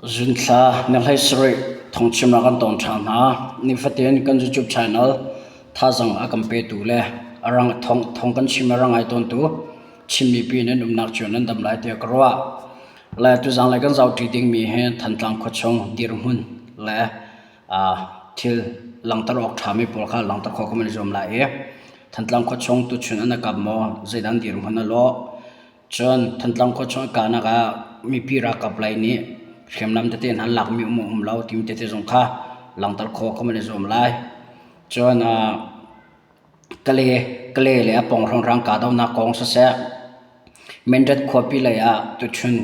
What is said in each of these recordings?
Zunthla na hlei sarih thawngchim ah kan tong ṭhan hna. Nifatin kan YouTube channel thazaang a kan petu le a rang thawng kan chim a ra ngai tawntu Chin mipi nan umnak cio nan dam lai tiah ka ruah. Le tuzang le kan zohṭi dingmi hi Thantlang khuachung dirhmun le thil langhter awk ṭhami pawl kha langhter khawh kan i zuam lai i Thantlang khuachung tuchun an i kap maw zeidah an dirhmun a lawh? Cun Thantlang khuachung a kahnak ah mipi ralkap lei nih hriamnam tete hna an lakmi um um lo timi tete zong kha langhter khawh kan i zuam lai. Cun Kale, Kale le a pawng hrawnghrang kahdohnak kong siseh, Mindat khuapi lei ah tuchun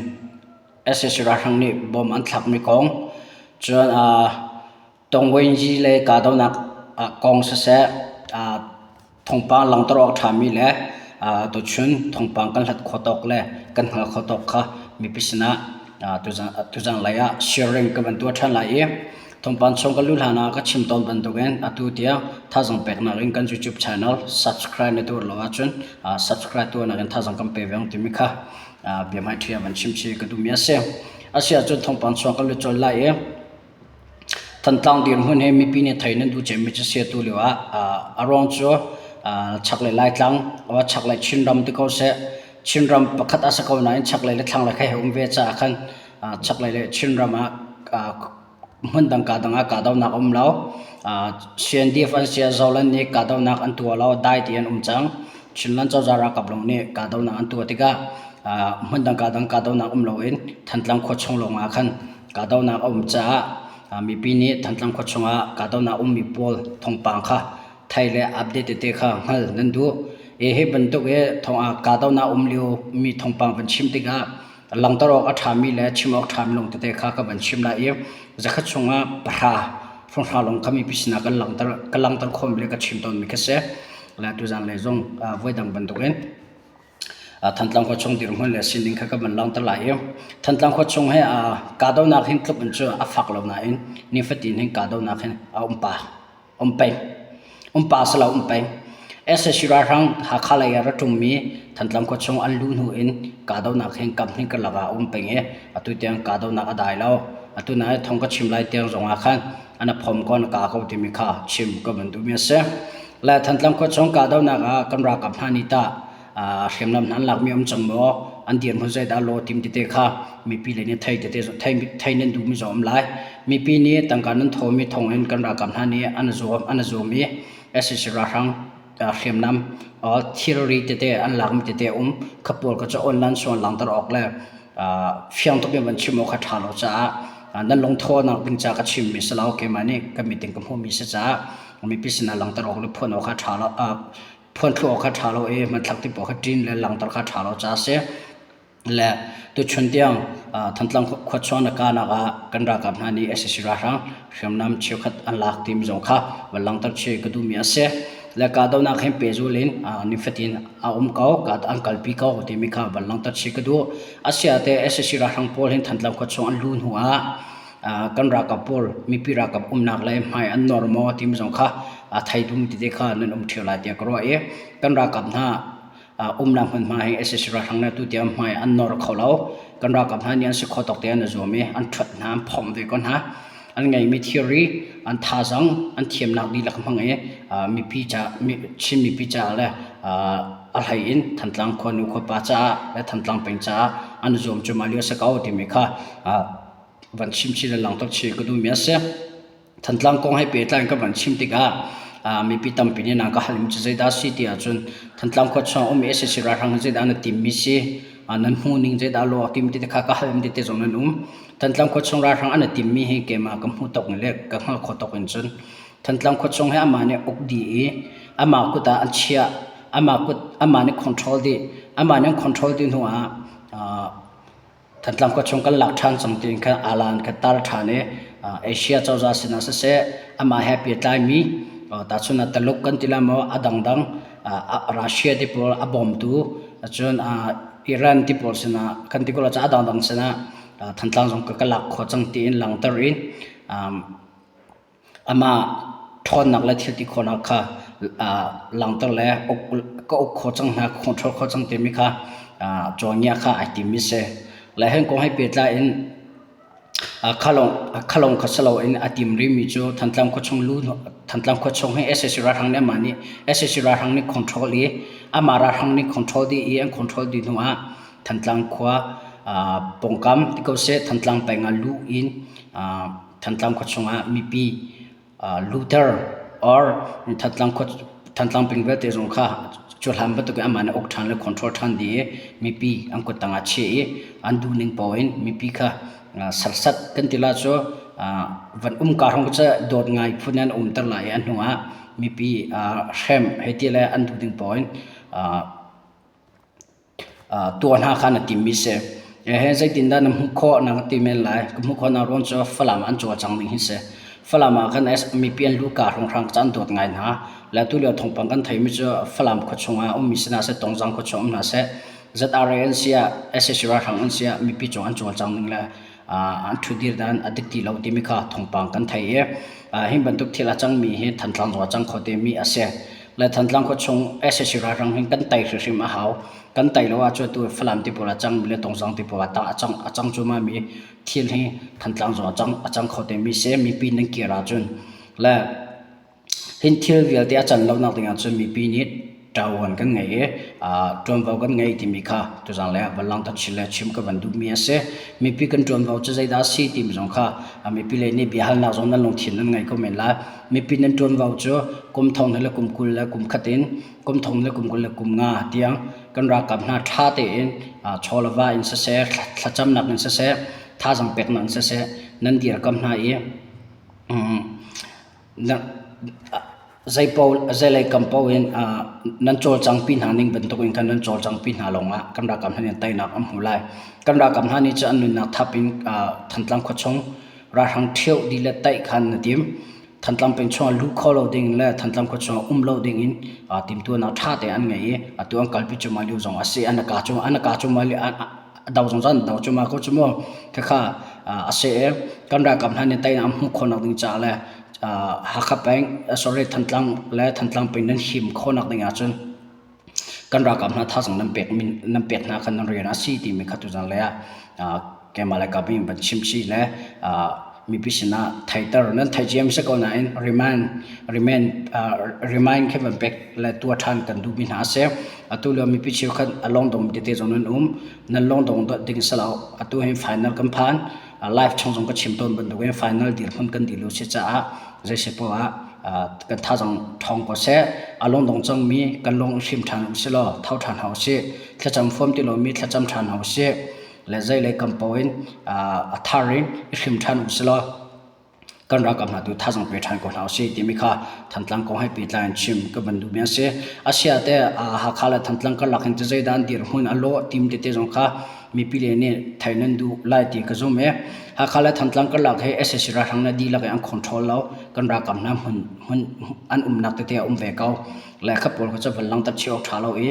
sac ralhrang nih bom an thlakmi kong, cun Tongwenzi le kahdohnak kong siseh, thawngpang langhter awk a ṭhami le tuchun thawngpang kan hlat khawh tawk le kan hngalh khawh tawk kha mipi sinah tuzanlei ah sharing ka van tuah ṭhan lai i thawngpang chung kan luh hlan ah ka chim tawn bantukin atu tiang thazaang peknak in kan YouTube channel subscribe na tuah lo ahcun subscribe tuahnak in thazaang kan pe ve ang timi kha biahmaiṭhi ah van chim chih ka duhmi a si. A si ahcun thawngpang chung kan lut colh lai i Thantlang dirhmun hi mipi nih thei nan duh cemmi cu si atu lio ah a ruang cu chaklei Laitlang chaklei Chinram ti ko seh Chinram pakhat a si ko nain chaklei le thlanglei kha hei um ve caah khan chaklei le Chinram ah hmundang kaa dang ah kahdohnak a um lo. CNDF an si ah Zoland nih kahdohnak an tuah lo dai tein an um cang. Chinland cozah ralkap lawng nih kahdohnak an tuah tikah hmundang kaa dang kahdohnak um loin Thantlang khua chung lawng ah khan Kahdohnak a um caah mipi nih Thantlang khua chungah kahdohnak ummi pawl thawngpang kha thei le update tete kha hngal nan duh. I hi bantuk i kahdohnak um lio mi thawngpang van chim tikah langhter awk a ṭhami le chim awk ṭhami lawng tete kha ka van chim lai i zakhat chungah pahra hrawnghrang lawng kha mipi sinah kan langhter ka langhter khawhmi le ka chim tawnmi kha si. Le tuzaan lei zong voidang bantukin Thantlang khuachung dirhmun le sining kha ka van langhter lai i Thantlang khuachung he kahdohnak hin tluk in cu a fak lo nain nifatin hin kahdohnak hin a um pah, um peng. Um pah si lo um peng. Sac ralhrang Hakha lei ah ra ṭummi Thantlang khuachung an luh hnu in kahdohnak hin kaphnih karlak ah a um peng i atu tiang kahdohnak a dai lo. Atu nai thong ka chim lai tiang zong ah khan an a phom ko an ka ko timi kha chim ka van duhmi a si. Le Thantlang khuachung kahdohnak ah kan ralkap hna nih tah hriamnam hna an lakmi um cang maw an dirhmun zeidah law tim tete kha mipi lei nih thei tete thei thei nan duhmi zong um lai mipi nih tangka nan thawmi thawng in kan ralkap hna nih an zuam an zuam i sac ralhrang hriamnam thilri tete an lakmi tete um kha pawl kha cu online suan langhter awk le fiang tuk in van chim awk kha ṭha lo caah nan lungthawhnak ding ca ka chimmi si lo keimah nih ka meeting ka hmuhmi si caah mipi sinah langhter awk le phuan awk kha ṭha lo phuan thlu awk kha ṭha lo i hmanthlak ti pawl kha ṭin le langhter kha ṭha lo caah a si. Le tuchun tiang Thantlang khuachuang na kahnak ah kan ralkap hna nih sac ralhrang hriamnam cheukhat an lak timi zong kha van langhter chih ka duhmi a si. Le kahdohnak hin pehzul in nifatin a um ko, an kalpi ko timi kha van langhter chih ka duh. Asiah teh sac ralhrang pawl hin Thantlang khuachung an luh hnu ah kan ralkap pawl mipi ralkap umnak le hmai an nor maw timi zong kha a thei dum tete kha nan um ṭheo lai tiah ka ruah i kan ralkap hna umnak hmunhma hi sac ralhrang le tutiang hmai an nor kho lo. Kan ralkap hna nih an si kho tawk te an i zuam i an ṭhuat hna an phomh ve ko hna. An ngeimi thilri, an thazaang, an thiamnak dihlak hmang i mipi ca Chin mipi caah le a hlei in Thantlang khuanu khuapa caah le Thantlang peng caah an i zuam cuahmah lio a si ko timi kha van chim chin le langhter chih ka duhmi a si. Thantlang kong he pehtlai in ka van chim tikah mipi tampi nih nan ka halmi cu zeidah a si ti ahcun Thantlang khua chung ummi sac ralhrang hi zeidah na timmi si, nan hmuhning zeidah lawh timi tete kha ka halmi tete zong nan um. Thantlang khua chung ralhrang an i timmi hi keimah ka hmuh tawk in le ka hngalh khawh tawk in cun Thantlang khua chung hi amah nih uk dih i amah kut ah an chiah, amah kut amah nih control dih, amah nih an control dih hnu ah Thantlang khua chung kan lak ṭhan cang tiin khan alan kha tar ṭhan i Asia cozah sinah siseh amah he pehtlaimi tahchun ah Taluk kan ti lai maw a dangdang Russia ti pawl a bawmtu cun Iran ti pawl sinah kan ti ko lai a dangdang sinah Thantlang zong ka lak khawh cang tiin langhter in Amah ṭhawnnak le thilti khawhnak kha langhter le ka uk khawh cang hna, ka control khawh cang timi kha cawngia kha ai timmi si. Le hen kong he pehtlai in Khalong kha si loin a tim rihmi cu Thantlang khuachung lu Thantlang khuachung hi sac ralhrang nih amah nih sac ralhrang nih control i amah ralhrang nih control dih i an control dih hnu ah Thantlang khua pawngkam ti ko seh Thantlang peng ah luh in Thantlang khuachung ah mipi Luther or Thantlang khua Thantlang peng vialte zong kha cu hlan bantuk in amah nih uk ṭhan le control ṭhan dih i mipi an kuttang ah chiah i an duhning paoh in mipi kha sersat kan ti la cu van umka hrawng cu dawt ngai phun in an umter lai i a hnu ah mipi hrem hei ti le an duhning paoh in Tuah hna kha na timmi si. He zeitindah na hmuh khawh na ka ti men lai. Ka hmuh khawhnak ruang cu Falam ah an cawlcang ning hi si. Falam ah khan mipi an luka hrawnghrang ca an dawt ngai hna. Le atu lio thawngpang kan theimi cu Falam khua chungah ummi si hna seh, Tongzang khua chung um hna seh, ZRA an si ah, sac ralhrang an si ah mipi cung an cawlcang ning le an ṭhutdir dan a dik ti lo timi kha thawngpang kan thei i hi bantuk thil a cangmi hi Thantlang zong a cang kho temi a si. Le Thantlang khuachung sac ralhrang hin kan tei hrimhrim a hau. Kan tei lo ahcun atu Falam ti pawl a cangmi le Tongzang ti pawl a cang a cang cuahmah mi thil hi Thantlang zong a cang a cang kho temi si. Mipi nan kir ahcun le Hin thil vialte a can lonak ding ahcun mipi nih ṭavuan kan ngei i ṭuanvo kan ngei timi kha tuzaan lei ah van langhter chin le chim ka van duhmi a si. Mipi kan ṭuanvo cu zeidah a si timi zong kha mipi lei nih biahalnak zong nan lungthin nan ngei ko men lai. Mipi nan ṭuanvo cu kum thong le kum 20 le kum khat in kum thong le kum 20 le kum nga tiang kan ralkap hna ṭha tein chaw le va in siseh, thlacamnak in siseh, thazaang peknak in siseh nan dirkamh hna i Zeilei kam paoh in nan cawlcangpi hna ning bantukin khan nan cawlcangpi hna lawngah kan ralkap hna nih teinak an hmu lai. Kan ralkap hna nih cun an nunnak thap in Thantlang khuachung ralhrang ṭhio dih le taih kha an i tim. Thantlang peng chungah luh kho lo ding le Thantlang khuachung ah um lo ding in timhtuahnak ṭha tein an ngei i atu an kalpi cuahmah lio zong a si. An ka cuahmah lio do zungzal an do cuahmah ko cu mu. Khakha a si i kan ralkap hna nih teinak an hmuh khawhnak ding caah le Hakha peng sorry Thantlang le Thantlang peng nan him khawhnak ding ahcun kan ralkap hna thazaang nan pek nan pek hna kha nan rian a si timi kha tuzan lei ah keimah le ka bin van chim chih le mipi sinah theiter nan theih ciami si ko nain remind remind remind khi van pek le tuah ṭhan kan duhmi hna a si. Atu lio mipi cheukhat a lawngdong tete zong nan um nan lawngdong ding si lo atu hin final kan phan live chung zong ka chim tawn bantukin final dirhmun kan dil si caah zei si poah ah kan thazaang ṭhawng ko seh. A lungdong cangmi kan lung hrim ṭhan u sih law tho ṭhan hna u sih. Thlacam fuam ti lomi thlacam ṭhan hna u sih. Le zei lei kam paoh in a thar in i hrim ṭhan u sih law kan ralkap hna tu thazaang pe ṭhan ko hna usih timi kha Thantlang kong he pehtlai in chim ka van duhmi a si. Asia te Hakha le Thantlang karlak hin zeidah an dirhmun a lawh tim tete zong kha mipi le nih theih nan duh lai ti ka zum i Hakha le Thantlang karlak hi sac ralhrang nih dihlak in an control lo kan ralkap hna hmun hmun an umnak tete a um ve ko le kha pawl kha cu van langhter chih awk ṭha lo i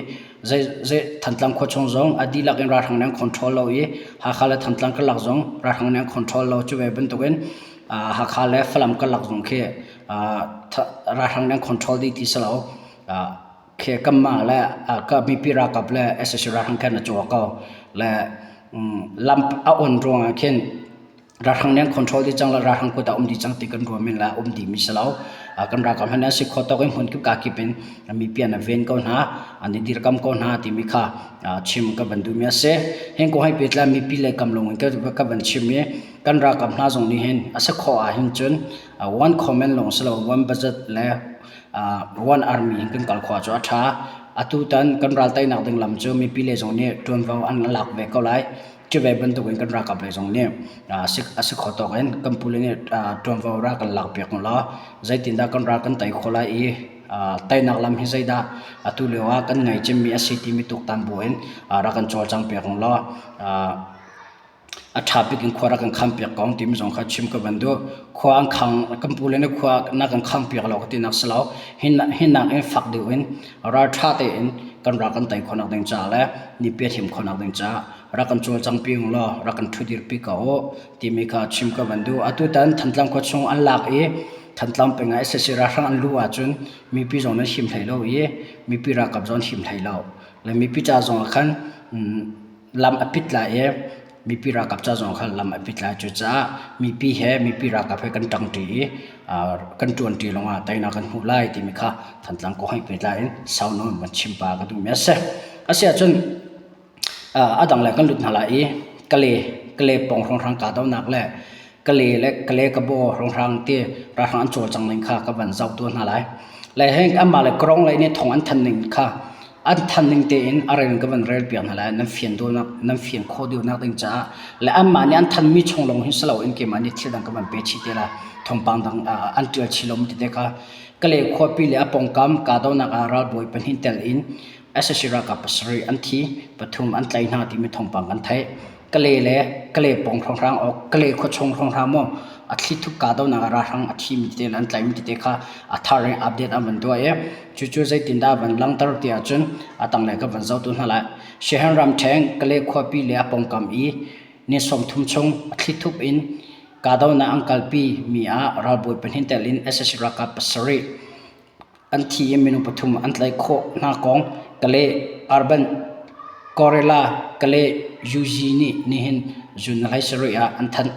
zei zei Thantlang khua chung zong a dihlak in ralhrang nih an control lo i Hakha le Thantlang karlak zong ralhrang nih an control lo cu ve bantukin Hakha le Falam karlak zong khi ralhrang nih an control dih ti si lo khi kanmah le ka mipi ralkap le sac ralhrang khan a caw ko le lam a on ruangah khin ralhrang nih an control dih cang le ralhrang kut ah um dih cang ti kan ruah men la um dih mi si lo kan ralkap hmanh an si kho tawk in hmun kip ka kip in mipi an ven ko hna an i dirkam ko hna timi kha chim ka van duhmi a si hin kong hai pehtlai mipi le kam lung in ka van chim i kan ralkap hna zong nih hin a si khawh ah hin cun one comment lawng si lo one budget le one army in kan kal khawh cu a ṭha. Atutan kan ral teinak ding lam cu mipi lei zong nih ṭuanvo an lak ve ko lai. Cu ve bantukin kan ralkap lei zong nih a si kho tawk in kan pule nih ṭuanvo rak kan lak piak law zeitindah kan ral kan tei khawh lai i teinak lam hi zeidah atu lio ah kan ngei cemmi a si timi tuktan bu in rak kan cawlcang piak law A ṭha bik in khua rak kan khampiak ko timi zong kha chim ka van duh. Khua an khang kan pule nih khua na kan khampiak lo ka tinak si lo. Hi nak in fak deuh in ralṭha tein kan ral kan tei khawhnak ding caah le nipi a him khawhnak ding caah rak kan cawlcang pi ung law rak kan ṭhudir pi ko u timi kha chim ka van duh. Atutan Thantlang khua chung an lak i Thantlang peng ah sac ralhrang an luh ahcun mipi zong nan him hlei lo i mipi ralkap zong an him hlei lo. Le mipi ca zong ah khan lam a pit lai i. Mipi ralkap ca zong kha lam a pit lai. Cucaah mipi he mipi ralkap he kan ṭangṭi i kan ṭuanṭi lawngah teinak kan hmuh lai timi kha Thantlang kong he pehtlai in sau nawn van chim pa ka duhmi a si. Asiahcun a dang le kan lut hna lai i Kale Kale pawng hrawnghrang kahdohnak le Kale le Kale Kabaw hrawnghrang ti ralhrang an cawlcang ning kha ka van zoh tuah hna lai. Le heng anmah le Kawrong lei nih thawng an thanh ning kha an thanh ning tein a rel in ka van rel piak hna lai. Nan fian duhnak nan fian khawh deuhnak ding caah le anmah nih an thanmi chung lawng hi si loin keimah nih thil dang ka van pe chih te lai. Thawngpang dang an ṭial chih lomi tete kha Kale khuapi le a pawngkam kahdohnak ah ralbawi pahnih tel in sac ralkap pasarih an thi, pathum an tlaih hna timi thawngpang kan theih. Kale le Kale pawng hrawnghrang awk Kale khuachung hrawnghrang maw a thlithup kahdohnak ah ralhrang a thimi tete le an tlaihmi tete kha a thar in update an van tuah i cucu zeitindah van langhter ti ahcun a tanglei ka van zoh tu hna lai. Shehan ramṭheng Kale khuapi le a pawngkam i ni 30 chung a thlithup in kahdohnak an kalpi mi ah ralbawi pahnih tel in sac ralkap pasarih An thi i minung pathum an tlaih khawh hna kong Kale Urban Guerrilla Kale Yuzi nih nihin June 27 ah an thanh.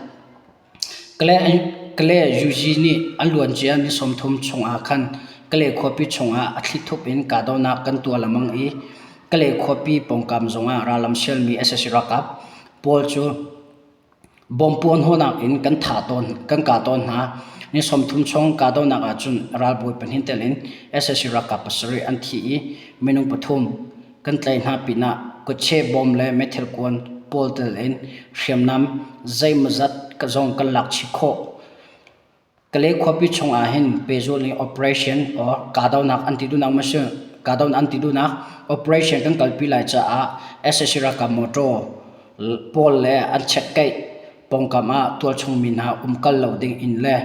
Kale Yuzi nih a luancia ni 30 chungah khan Kale khuapi chungah a thlithup in kahdohnak kan tuah lengmang i Kale khuapi pawngkam zongah rallam sialmi sac ralkap pawl cu Bawmpuan hawnak in kan thah tawn, kan kah tawn hna. Ni 30 chung kahdohnak ahcun ralbawi pahnih tel in sac ralkap pasarih an thi i minung pathum kan tlaih hna pinah kutcheh bawm le meithal kuan pawl tel in hriamnam zeimawzat zong kan lak chih khawh. Kale khuapi chung ahhin pehzulh in operation or kahdohnak an ti duhnak maw si kahdohnak an ti duhnak operation kan kalpi lai caah sac ralkap motor pawl le an check-keih pawngkam ah tualchung mi hna umkal lo ding in le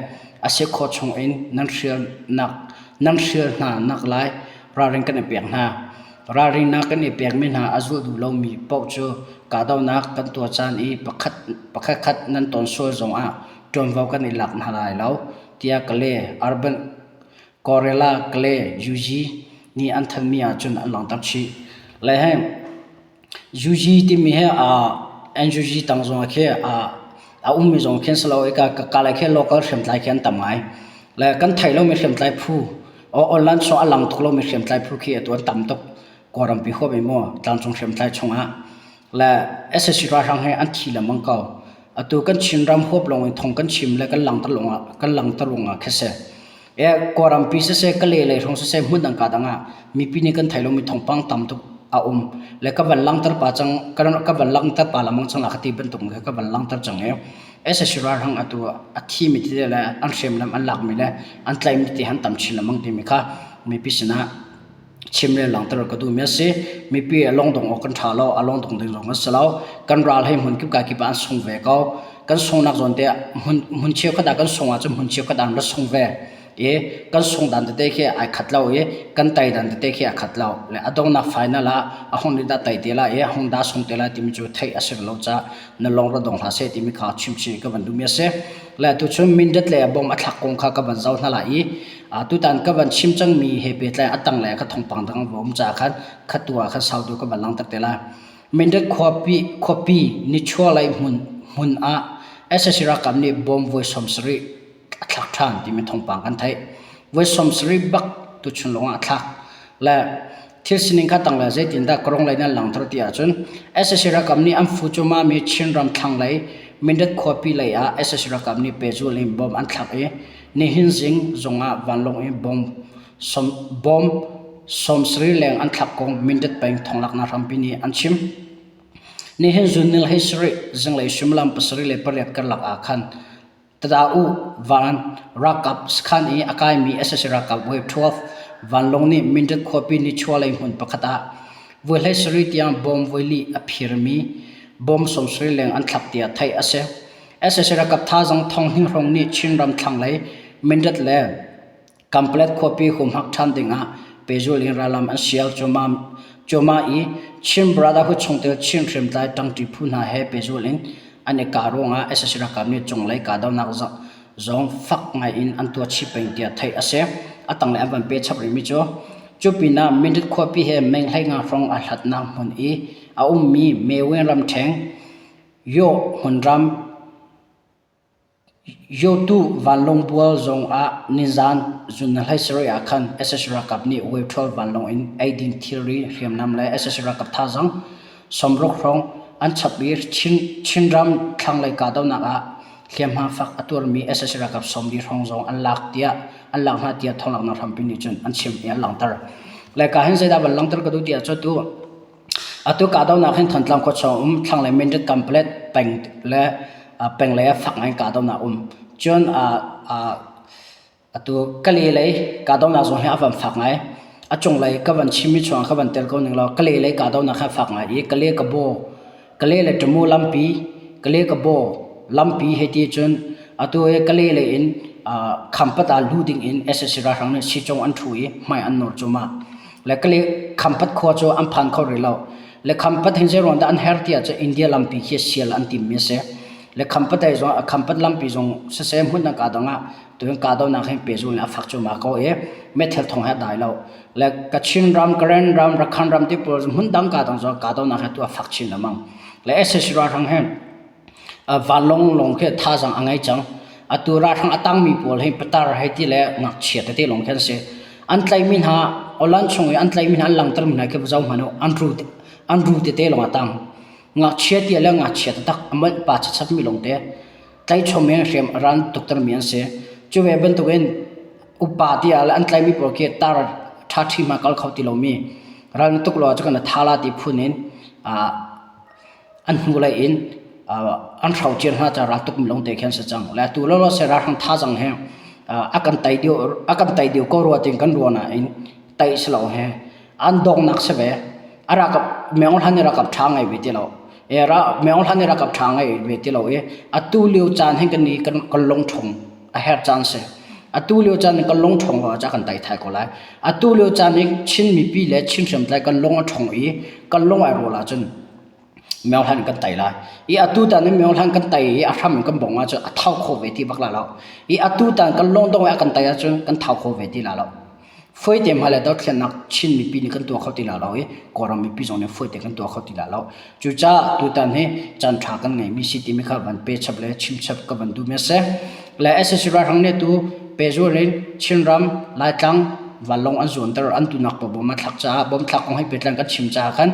a si khawh chung in nan hrialnak nan hrial hna nak lai ralring kan i pek hna. Ralringnak kan i pekmi hna a zulh duh lomi paoh cu kahdohnak kan tuah caan i pakhat pakhatkhat nan ton sual zongah ṭuanvo kan i lak hna lai lo tiah Kale Urban Guerrilla Kale UG nih an thanhmi ahcun an langhter chih. Le he UG timi he NUG tang zong ah khi a ummi zong khin si lo i ka kale khi local hriamtlai khi an tam ngai. Le kan theih lomi hriamtlai phu online chung a lang tuk lomi hriamtlai phu khi atu an tam tuk. Kawlrampi huap i maw tlangcung hriamtlai chungah le sac ralhrang he an thi lengmang ko. Atu kan Chinram huap lawng in thong kan chim le kan langter lawngah kan langter ruangah khi si. E Kawlrampi siseh Kale lei hrawng siseh hmun dang ka dang ah mipi nih kan thei lomi thawngpang tam tuk a um. Le ka van langter pa cang ka van langter pa lamang cang la ka ti bantuk kha ka van langter cang i sac ralhrang atu a thimi tete le an hriamnam an lakmi le an tlaihmi tete han tam chin lengmang timi kha mipi sinah chim le langhter ka duhmi a si. Mipi a lungdong awk kan ṭha lo, a lungdong ding zong a si lo. Kan ral hi hmun kip ka kip ah an sung ve ko. Kan sungnak zawn te hmun hmun cheukhat ah kan sung ahcun hmun cheukhat ah an ra sung ve. I kan sung dan tete khi ai khat lo i kan tai dan tete khi a khat lo. Le a donghnak final ah a hung nih dah tai te lai i a hung dah sung te lai timi cu theih a si lo caah na lung ra dong hlah seh timi kha chimchih ka van duhmi a si. Le tuchun Mindat le bom a thlak kong kha ka van zoh hna lai i Tutan ka van chim cangmi he pehtlai a tanglei ah kha thawngpang dang va um caah khan khatu ah khan sau deuh ka van langhter te lai. Mindat khuapi khuapi nichuahlei hmun hmun ah sac ralkap nih bom voi 70 a thlak ṭhan timi thawngpang kan theih. Voi 70 bak tuchun lawngah a thlak. Le thil sining kha tanglei zeitindah Karong lei nan langhter ti ahcun sac ralkap nih an fu cuahmahmi Chinram thlanglei Mindat khuapi lei ah sac ralkap nih pehzulh in bom an thlak i Nihin zing zongah vanlawng in bom 70 leng an thlak kong Mindat peng thonglaknak hrampi nih an chim. Nihin zun nil hei sarih zinglei suimilam 7:08 karlak ah khan Tada-u van ralkap sakhan i a kaimi sac ralkap Wave 12 vanlawng nih Mindat khuapi nichuahlei hmun pakhat ah voi hlei sarih tiang bom voi li a phirmi bom 70 leng an thlak tiah theih a si. Sac ralkap thazaang thonghning hrawng nih Chinram thlanglei Mindat le Kanpalet khuapi humhak ṭhan dingah pehzulh in rallam an sial cuahmah i Chin Brotherhood chungtel Chin hriamtlai ṭangṭi phu hna he pehzulh in an i kah ruangah sac ralkap nih cunglei kahdohnak zong fak ngai in an tuah chih peng tiah theih a si. A tanglei an van peh chap rihmi cu cu pinah Mindat khuapi he meng 15 hrawng a hlatnak hmun i a ummi Mewin ramṭheng. Yaw hmunram Yotu vanlawng bual zong ah nizaan zun na hlei ah khan sac ralkap nih Wave 12 vanlawng in eidin thilri hriamnam le sac ralkap thazaang 60 hrawng an chap i Chinram thlanglei kahdohnak ah hliamhma fak a tuarmi sac ralkap 40 hrawng zong an lak tiah an lak hna tiah thawnglaknak hrampi nih cun an chim i an langhter. Le ka hin zeidah van langhter ka duh tiah cu tu Atu kahdohnak hin Thantlang khuachung um thlanglei Mindat Kanpalet peng le penglei ah fak ngai in kahdohnak a um. Cun atu Kalay lei kahdohnak zong hi a van fak ngai. A cunglei ka van chimmi chungah ka van tel ko ning law Kalay lei kahdohnak hi a fak ngai i Kalay Kabaw Kalay le Tamu lampi, Kalay Kabaw lampi hei ti cun atu hi Kalay lei in Khampat ah lu ding in sac ralhrang nih sicung an ṭhu i hmai an nawr cuahmah. Le Kalay Khampat khua cu an phan kho rih lo. Le Khampat hin zeiruang dah an her ti ahcun India lampi khi sial an timmi a si. Le Khampat ei zong Khampat lampi zong siseh hmun dang kaa dang ah tuhin kahdohnak hin pehzul in a fak cuahmah ko i meithal thawng he a dai lo. Le Kachin ram, Karen ram, Rakhine ram ti pawl hmun dang kaa dang zong kahdohnak he tu a fak chin lengmang. Le sac ralhrang hi vanlawng lawng khi thazaang a ngei cang. Atu ralhrang a tangmi pawl hi patar hei ti le ngakchia tete lawng khi an si. An tlaihmi hna awlan chung i an tlaihmi hna an langhtermi hna khi va zoh hmanh u an ru an ru tete lawng a tang. Ngakchia ti le ngakchia taktak a molh pa chachapmi lawng te tlaihchom in hriam a ran tuktermi an si. Cu ve bantukin upa tiah le an tlaihmi pawl khi tar ṭhaṭhi hma kal kho ti lomi ral na tuk lo ahcun kan tha la ti phun in an hnulei in an hrocir hna ca ral tukmi lawng te khi an si cang. Le atu lawlaw se ralhrang thazaang he a kan tei deuh a kan tei deuh ko rua tiin kan ruah nain tei si lo he an donghnak si ve. A ralkap Meng Hlan i ralkap ṭha ngei ve ti lo. E ra Meng Hlan i ralkap ṭha ngei ve ti lo i atu lio caan hin kan i kan kan lungṭhawng a herh caan si. Atu lio caan in kan lung ṭhawng lo ah kan tei thai ko lai. Atu lio caan i Chin mipi le Chin hriamtlai kan lung a ṭhawng i kan lung ai rual ahcun Meng Hlan kan tei lai. I atu tan in Meng Hlan kan tei i a hram in kan bongh ahcun a thau kho ve ti bak lai lo. I atu tan kan lung dong i a kan tei ahcun kan thau kho ve ti lai lo. Fawite hmailei dothlennak Chin mipi nih kan tuah kho ti lai lo i Kawlram mipi zong nih fawite kan tuah kho ti lai lo. Cucaah tutan hi caan ṭha kan ngeimi si timi kha van pe chap le chim chap ka van duhmi a si. Le sac ralhrang nih tu pehzul in Chinram, Laitlang vanlawng an zuanter an tunak paoh bom a thlak caah bom thlak kong he pehtlai kan chim caah khan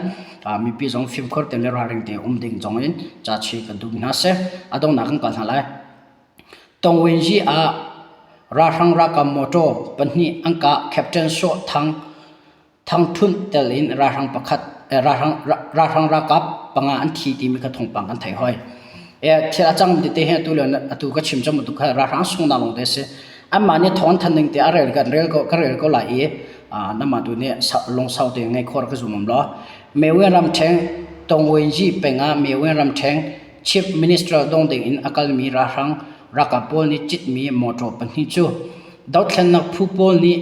mipi zong fimkhur te le ralring te um ding zong in ca chi kan duhmi hna si. A donghnak kan kal hna lai. Tongwenzi ah ralhrang ralkap mawṭaw pahnih an kah. Captain Saw Thang Thang Htun tel in ralhrang pakhat ralhrang ralkap panga an thi timi kha thawngpang kan theih hoi. Thil a cang tete hi atu le atu ka chim cang bantuk kha ralhrang sunghnak lawng te a si. Anmah nih thawng an thanh ning te a rel kan rel ko ka rel ko lai i nangmah tu nih lungsau tein ngaih khawh rak ka zum om law. Mewin ramṭheng Tongwenzi peng ah Mewin ramṭheng Chief Minister dong ding in a kalmi ralhrang ralkap pawl nih citmi mawṭaw pahnih cu dothlennak phu pawl nih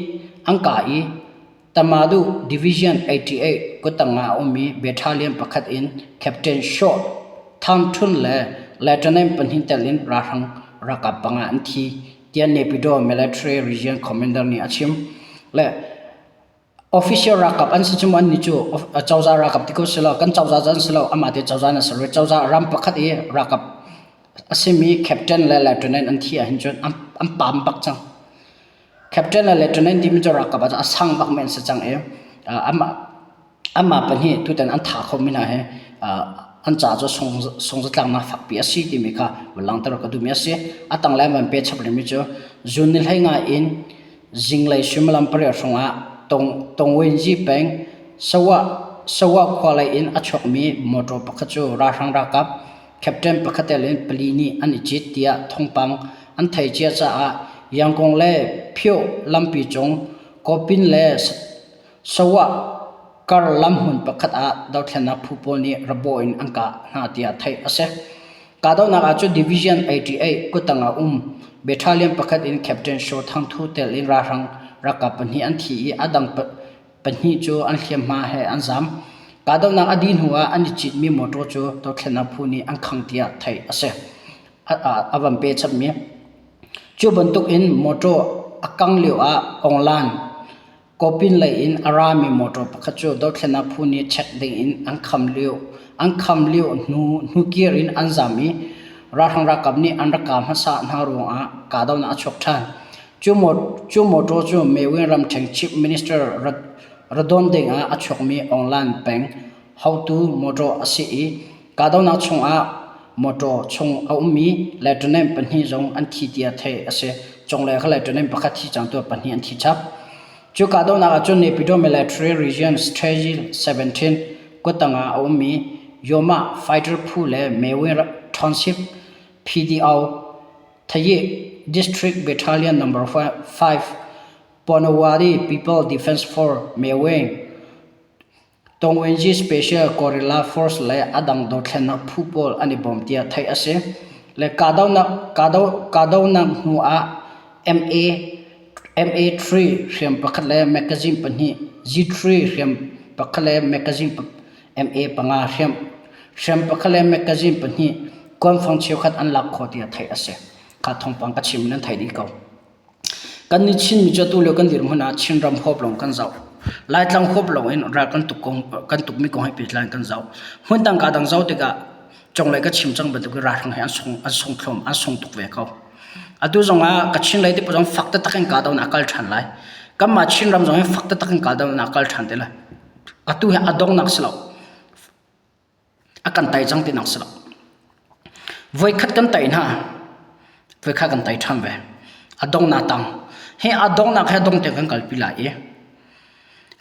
an kah i Tamadu Division 88 kuttang ah a ummi battalion pakhat in Captain Shaw Thang Htun le Lieutenant pahnih tel in ralhrang ralkap panga an thi tiah Naypyidaw Military Region Commander nih a chim. Le Official ralkap an si cu an nih cu cozah ralkap ti ko si lo kan cozah an si lo amah te cozah an si lo cozah ram pakhat i ralkap a simi captain le lieutenant an thi ahhin cun an pam bak cang. Captain le lieutenant timi cu ralkap ah a sang bak mi an si cang i amah amah pahnih tutan an tha kho mi hna hi an ca cu sungzatlaknak fakpi a si timi kha van langhter ka duhmi a si. A tanglei an van pe chap rihmi cu June ni 15 in Zinglei suimilam pariat hrawngah Tongwenzi peng Sawa khua lei in a chuakmi mawṭaw pakhat cu ralhrang ralkap captain pakhat tel in pali nih an i cit tiah thawngpang an theih cia caah Yangon le Phyo lampi cung Kawpin le Sawa kar lamhmun pakhat ah dothlennak phu pawl nih rabawh in an kah hna tiah theih a si. Kahdohnak ah cun Division 88 kuttang ah um battalion pakhat in Captain Shaw Thang Thu tel in ralhrang ralkap pahnih an thi i a dang pahnih cu an hliamhma he an zam. Kahdohnak a dih hnu ah an i citmi motor cu dothlennak phu nih an khangh tiah theih a si. A van pe chapmi. Cu bantuk in motor a kang lio ah Onglan. Kawpin lei in a rami motor pakhat cu dothlennak phu nih check ding in an kham lio an kham lio hnu hnukir in an zam i ralhrang ralkap nih an rak kah hmasa hna ruangah kahdohnak a chuak ṭhan. Cu motor cu Mewin ramṭhen Chief Minister Radon ding ah a chuakmi Aung Lan peng haotu motor a si i kahdohnak chungah motor chung a ummi lieutenant pahnih zong an thi tiah theih a si. Cunglei kha lieutenant pakhat thi cang tu pahnih an thi chap. Cu kahdohnak ahcun Naypyidaw Military Region Strategy 17 kuttang ah a ummi Yoma Fighter phu le Mewin Township PDO Thaye District Battalion No. 5 Ponawari People Defense Force Mewin Tongwenzi Special Guerrilla Force le a dang dothlennak phu pawl an i bawm tiah theih a si. Le kahdohnak kahdohnak hnu ah MA MA3 hriam pakhat le magazine pahnih, G3 hriam pakhat le magazine MA panga hriam hriam pakhat le magazine pahnih kuanfang cheukhat an lak khawh tiah theih a si. Kha thawngpang ka chim in nan theih dih ko. Kannih Chinmi cu atu lio kan dirhmun ah Chinram huap lawng kan zoh. Laitlang huap lawng in ral kan tuk kong kan tukmi kong he pehtlai in kan zoh. Hmundang ka dang zoh tikah conglei ka chim cang bantuk in ralhrang he an sung an sung thlum an sung tuk ve ko. Atu zong ah Kachin lei te zong fak taktak in kahdohnak a kal ṭhan lai. Kanmah Chinram zong hi fak taktak in kahdohnak a kal ṭhan te lai. Atu hi a donghnak si lo. A kan tai cang tinak si lo. Voikhat kan tai hna, voikhat kan tai ṭhan ve. A donghnak tang. Hi a donghnak he dong te kan kalpi lai i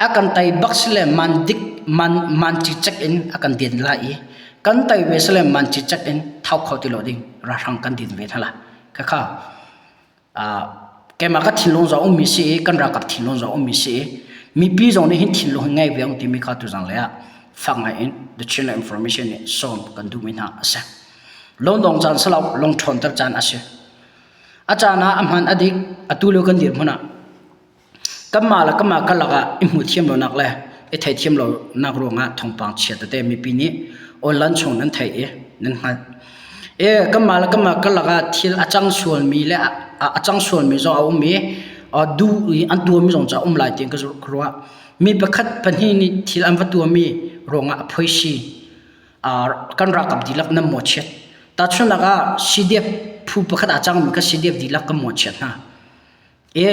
a kan tai bak si le man dik man man cicek in a kan din lai i kan tai ve si le man cicek in thau kho ti lo ding ralhrang kan din ve hna lai. Khakha keimah ka thinlung zong ummi si i kan ralkap thinlung zong ummi si i mipi zong nih hin thinlung hi ngei ve ung timi kha tuzang lei ah fak ngai in the Chin Information nih sawm kan duhmi hna a si. Lungdong caan si lo, lungṭhawnter caan a si. A caan ah a hman a dik, atu lio kan dirhmun ah Kanmah le kanmah karlak ah i hmuhthiam lonak le i theithiam lonak ruangah thawngpang chia tete mipi nih online chung nan theih i nan hngalh. E kanmah le kanmah karlak ah thil a cang sualmi le a cang sualmi zong a um i duh i an tuahmi zong cu a um lai tiin ka ruah. Mi pakhat pahnih nih thil an va tuahmi ruangah a phoisi kan ralkap dihlak nan mawhchiat. Tahchunhnak ah CDF phu pakhat aa cangmi kha CDF dihlak kan mawhchiat hna. E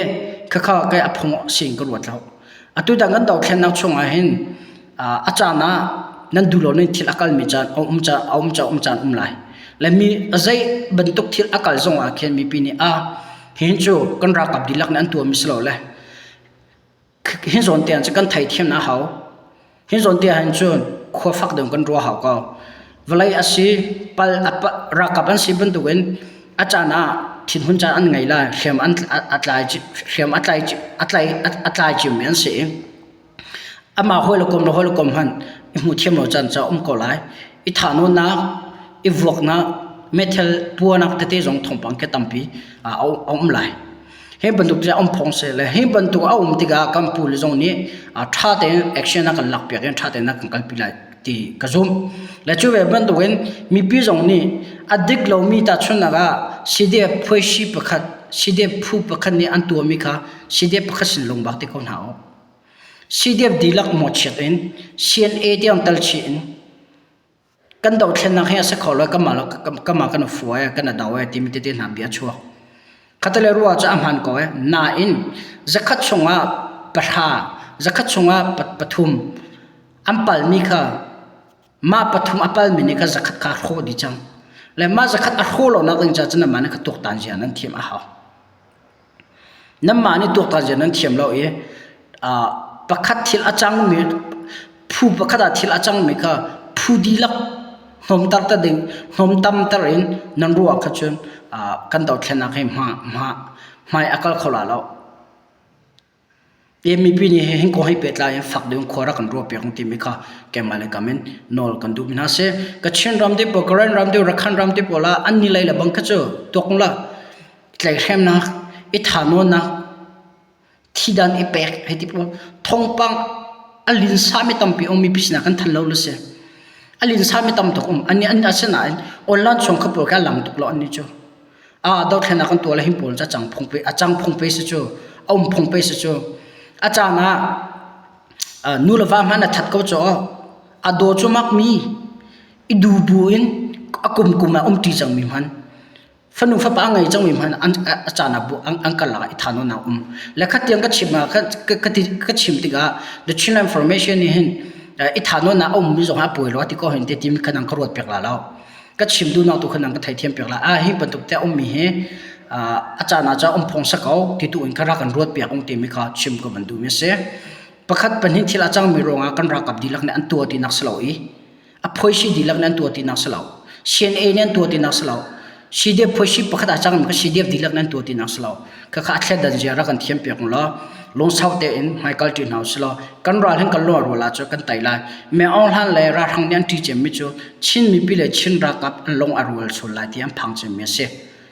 khakha kai a phung sin ka ruat lo. Atu dang kan dothlennak chung ah hin a caan ah nan duh lo ning thil a kalmi caan a um caan a um caan um caan um lai. Le mi zei bantuk thil a kal zong ah khin mipi nih a hin cu kan ralkap dihlak nih an tuahmi si lo le Hi zawn te ah cun kan theithiam a hau. Hi zawn te ahhin cun khua fak deuh kan ruah hau ko. Vawlei a si, pal a ralkap an si bantukin a caan ah thinhun caan an ngei lai. Hriam an a tlai hriam a tlai a tlai a tlai ciomi an si i amah hawi le kom le hawi le kom hmanh i hmuh thiam lo caan cu a um ko lai. I thahnawnnak, i vuaknak, meithal puahnak tete zong thawngpang khi tampi a um lai. Hi bantuk cu um phung si le hi bantuk a um tikah kan pu le zong nih ṭha tein action a kan lakpiak in ṭha tein a kan kalpi lai ti ka zumh. Le cu ve bantukin mipi zong nih a dik lomi tahchunhnak ah CDF phuaisi pakhat CDF phu pakhat nih an tuahmi kha CDF pakhat sin lungbak ti ko hna u. CDF dihlak mawhchiat in CNA tiang tal chih in Kan dothlennak hi a si kho lo kanmah le kanmah kan i fua kan i do timi tete hna bia a chuak. Khattelei ruah cu a hmaan ko ee. Nain zakhat chungah pahra, zakhat chungah pathum an palmi kha mah pathum a palmi nih kha zakhat kha a hrawh dih cang. Le mah zakhat a hrawh lonak ding caah cun nanmah nih kha tuaktan zia nan thiam a hau. Nanmah nih tuaktan zia nan thiam lo i pakhat thil a cangmi phu pakhat ah thil a cangmi kha phu dihlak hnawmtar ta ding hnawmtamter in nan ruah kha cun kan dothlennak hi hma hma hmai a kal kho la lo. Hi mipi nih hin kong he pehtlai in fak deuh in khua rak kan ruah piak timi kha keimah le kam in nawl kan duh mi hna si. Kachin ram te pawl, Karen ram te, Rakhine ram te pawl ah an ni lei le bang kha cu tuak la tlaihhremnak, i thahnawnnak, thidan i pek hei ti pawl thawngpang a linsa mi tampi um mipi sinah kan than lo le si. A linsa mi tam tuk um. An an asinain online chung kha pawl kha lang tuk lo an ni cu. Ah dothlennak kan tuah le hin pawl cu a cang phung pe a cang phung pe si cu a um phung pe si cu. A caan ah nu le va hmanh a that ko cu a daw cu makmi i du bu in a kum kum ah umṭi cangmi hmanh fanu fapa a ngei cangmi hmanh an a caan ah an karlak ah i thahnawnnak um. Le khatiang ka chim ah ka chim tikah the Chinland Formation nih hin i thahnawnnak a ummi zong ah a pawi lo ti ko hin te timi kha nang ka ruat piak la lo. Ka chim duhnak tu kha nang ka theithiam piak la. Ah hi bantuk te a ummi hi a caan ah cun um phung si ko ti tu in kha rak kan ruat piak ung timi kha chim ka van duhmi a si. Pakhat pahnih thil a cangmi ruangah kan ralkap dihlak nih an tuah tinak si lo i a phoisi dihlak nih an tuah tinak si lo. CNA nih an tuah tinak si lo. CDF phoisi pakhat a cangmi kha CDF dihlak nih an tuah tinak si lo. Khakha a thledan zia rak kan thiam piak ung law lungsau tein hmaikal ṭi hna usih law kan ral hin kan lung a rual ahcun kan tei lai. Me Aung Hlan le ralhrang nih an ṭih cemmi cu Chin mipi le Chin ralkap an lung a rual sual lai ti an phang cemmi a si.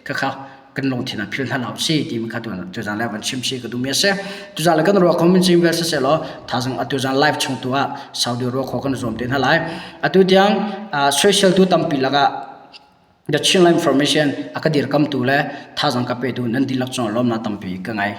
Khakha kan lungthin ah phil hna hlah usih timi kha tuzan le van chim si ka duhmi a si. Tuzan le kan ruah kho min cing vel siseh law thazang atu zan live chung tu ah Saudi ruah kho kan zuam te hna lai. Atu tiang soisel tu tampi lakah The Chinland Information a ka dirkamtu le thazang ka petu nan dihlak cungah lawmnak tampi ka ngei.